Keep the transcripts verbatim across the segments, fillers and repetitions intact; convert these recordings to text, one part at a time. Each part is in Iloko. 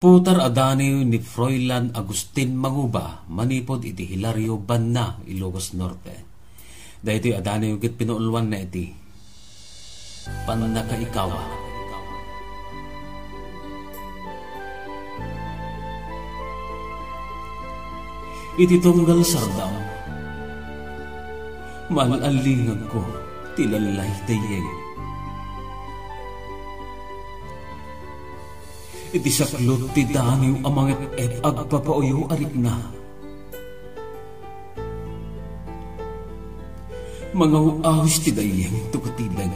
Putar a daniw ni Froilan Agustin Manguba manipud iti Hilario, Banna, Ilocos Norte. Daytoy a daniw ket pinuuluanna iti pannakaikawa. Iti tunggal sardam, maal-allingagko ti lallaytayeng. Iti saklot ti daniw a mangep-ep agpapauyo a rikna. Mangaw-awis ti dayeng tukutibeng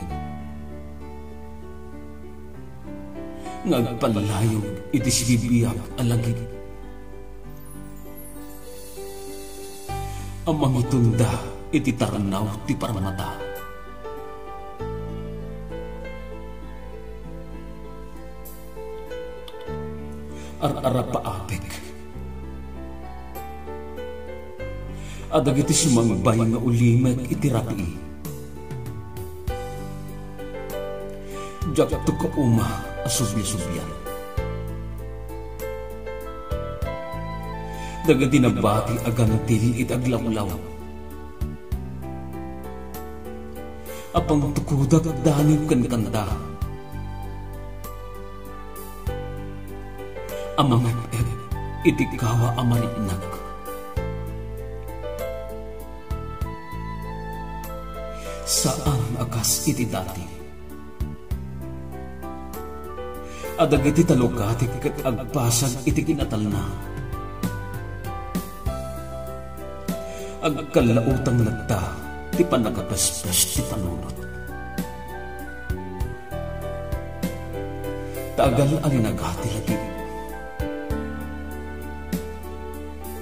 nga agpallayog iti sibibiag a lagip a mangitunda iti tarnaw ti parmata. Ar-arapaapek a dagiti sumangbay nga ulimek iti rabii. Diakto kauma a subia-subian. Dagiti nabati a gantil iti aglawlaw a pangtukodak daniw ken kanta a mangep-ep iti kawa a mariknak. Saan a kas iti dati a dagiti talukatik ket agpasag iti kinatalna. Agkallautang latta ti pannakapespes ti panunot. Ta agal-alinaga ti lagip.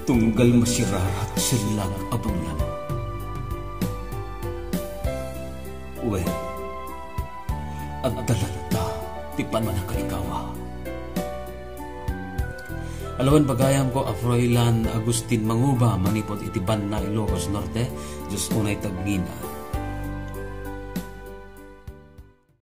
Tunggal masirarat sellag a bungan. Wen, adda latta ti pannakaikawa. Alawen bagayam ko a Froilan Agustin Manguba manipud iti Banna, Ilocos Norte, Dios unay tagngina.